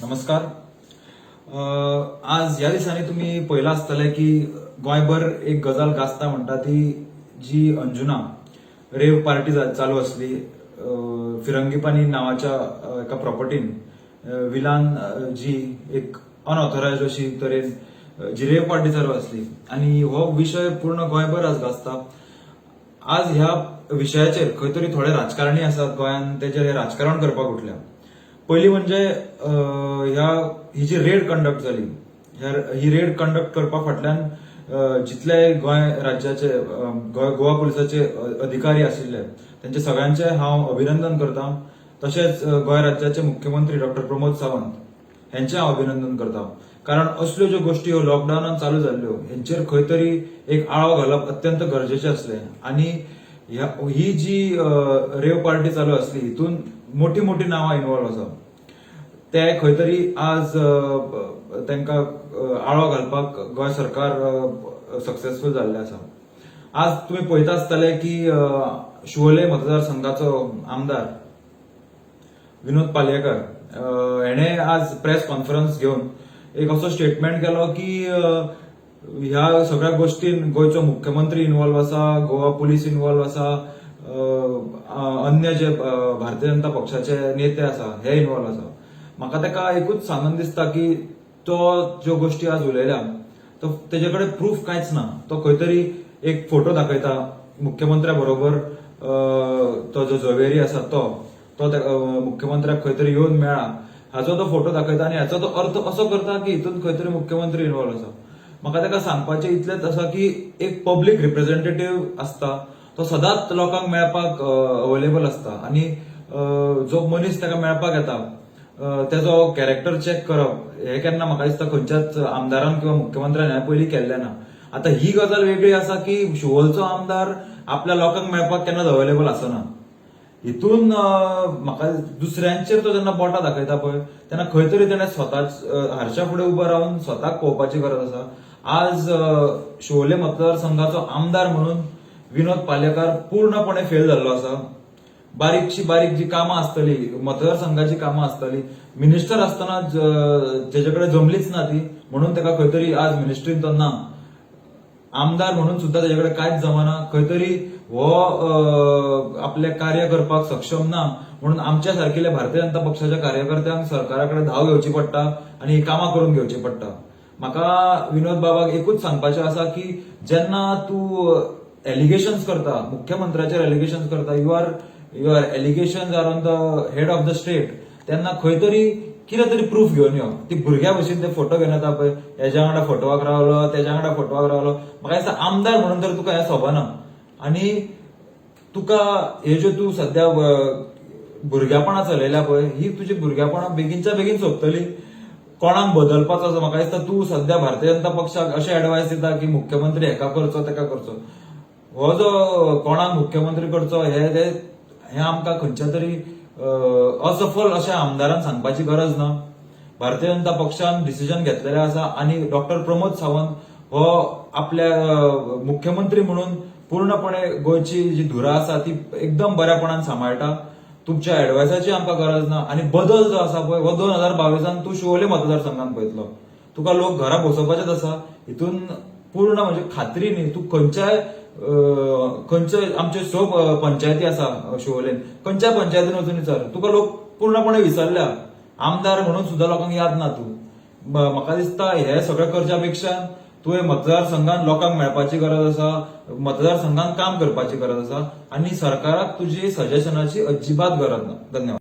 नमस्कार. आज ह्या दिसांनी तुमी पळयलां आसतलें की गोंयभर एक गजाल गाजता म्हणटा ती जी अंजुना रेव पार्टी चालू आसली फिरंगीपानी नांवाच्या एका प्रॉपर्टीन विलान, जी एक अनऑथरायज अशी तरेन जी रेव पार्टी चालू आसली आनी हो विशय पूर्ण गोंयभर आज गाजता. आज ह्या विशयाचेर खंय तरी थोडे राजकारणी आसात गोंयांत, तेजेर हे राजकारण करपाक उठल्या. पयली म्हणजे ह्या ही जी रेड कंडक्ट जाली, ही रेड कंडक्ट करपा फाटल्यान जितले गोंय राज्याचे गोंय गोवा पुलिसाचे अधिकारी आशिल्ले, तेंचे सगळ्यांचे हांव अभिनंदन करता. तशेंच गोंय राज्याचे मुख्यमंत्री डॉक्टर प्रमोद सावंत हेंचे हांव अभिनंदन करता, कारण असल्यो ज्यो गोश्टी ह्यो लॉकडावनान चालू जाल्ल्यो, हेंचेर खंय तरी एक आळो घालप अत्यंत गरजेचें आसलें. आनी ही जी रेव पार्टी चालू आसली, हितून मोठी मोठी नांवां इन्वॉल्व आसा. ते खंय तरी आज तांकां आळो घालपाक गोंय सरकार सक्सेसफूल जाल्लें आसा. आज तुमी पळयता आसतले की शिवोले मतदारसंघाचो आमदार विनोद पालयेकर हेणे आज प्रेस कॉन्फरन्स घेवन एक असो स्टेटमेंट केलो की ह्या सगळ्या गोष्टीन गोंयचो मुख्यमंत्री इन्वॉल्व आसा, गोवा पुलीस इन्वॉल्व आसा, अन्य जे भारतीय जनता पक्षाचे नेते आसा हे इन्वॉल्व आसा. म्हाका ताका एकूच सांगन दिसता की तो ज्यो गोष्टी आज उलयल्या, तो तेजे कडेन प्रूफ कांयच ना. तो खंय तरी एक फोटो दाखयता मुख्यमंत्र्या बरोबर, तो जो झवेरी आसा तो तो मुख्यमंत्र्याक खंय तरी येवन मेळ्ळा हाचो तो फोटो दाखयता आनी हाचो तो अर्थ असो करता की हितून खंय तरी मुख्यमंत्री इन्वॉल्व आसा. म्हाका ताका सांगपाचें इतलेंच आसा की एक पब्लीक रिप्रेझेंटेटिव्ह आसता, तो सदांच लोकांक मेळपाक अवेलेबल आसता आनी जो मनीस ताका मेळपाक येता, तेजो कॅरेक्टर चॅक करप हे केन्ना म्हाका दिसता खंयच्याच आमदारान किंवा मुख्यमंत्र्यान हें पयलीं केल्लें ना. आतां ही गजाल वेगळी आसा की शिवोलचो आमदार आपल्या लोकांक मेळपाक केन्नाच अवेलेबल आसना. हितून म्हाका दुसऱ्यांचेर तो जेन्ना बोटां दाखयता पळय, तेन्ना खंय तरी तेणें स्वताच हारशा फुडें उबो रावन स्वताक पळोवपाची गरज आसा. आज शिवोले मतदारसंघाचो आमदार म्हणून विनोद पालयेकार पूर्णपणे फेल जाल्लो आसा. बारीकशी बारीक जी कामां आसतली, मतदारसंघाची कामां आसतली, मिनिस्टर आसतना जेजे कडेन जमलीच ना ती, म्हणून ताका खंय तरी आज मिनिस्ट्रीन तो ना. आमदार म्हणून सुद्धा तेजे कडेन कांयच जमना. खंय तरी हो आपलें कार्य करपाक सक्षम ना, म्हणून आमच्या सारकिल्या भारतीय जनता पक्षाच्या कार्यकर्त्यांक सरकारा कडेन धांव घेवची पडटा आनी ही कामां करून घेवची पडटा. म्हाका विनोद बाबाक एकूच सांगपाचें आसा की जेन्ना तूं एलिगेशन्स करता, मुख्यमंत्र्याचेर एलिगेशन्स करता, your allegations are on the head of the state, तेन्ना खंय तरी कितें तरी प्रूफ घेवन यो. ती भुरग्या भशेन ते फोटो घेवन येता पळय, हेज्या वांगडा फोटवाक रावलो, तेज्या वांगडा फोटवाक रावलो. म्हाका दिसता आमदार म्हणून तर तुका हें सोबना आनी तुका हे ज्यो तूं सध्या भुरग्यापणां चलयल्या पळय, ही तुजी भुरग्यापणां बेगीनच्या बेगीन सोंपतली. कोणाक बदलपाचो आसा, म्हाका दिसता तूं सध्या भारतीय जनता पक्षाक अशें एडवायस दिता की मुख्यमंत्री हेका करचो, तेका करचो. हो जो कोणाक मुख्यमंत्री करचो हे ते हे आमकां खंयच्या तरी असफल अशा आमदारान सांगपाची गरज ना. भारतीय जनता पक्षान डिसिजन घेतलेलें आसा आनी डॉक्टर प्रमोद सावंत हो आपल्या मुख्यमंत्री म्हणून पूर्णपणे गोंयची जी धुरा आसा ती एकदम बऱ्यापणान सांबाळटा. तुमच्या एडवायसाची आमकां गरज ना आनी बदल जो आसा पळय, हो 2022 तूं शिवोले मतदारसंघात पळयतलो. तुका लोक घरा बसोवपाचेच आसा, हितून पूर्ण म्हणजे खात्री न्ही. तूं खंयच्याय खंयचे आमचे स पंचायती आसा शिवोलेन, खंयच्या पंचायतीन वचून विचार, तुका लोक पूर्णपणे विसरल्या. आमदार म्हणून सुद्धा लोकांक याद ना तूं. म्हाका दिसता हे सगळें करच्या पेक्षा तुवें मतदारसंघात लोकांक मेळपाची गरज आसा, मतदारसंघात काम करपाची गरज आसा आनी सरकाराक तुजी सजेशनाची अजिबात गरज ना. धन्यवाद.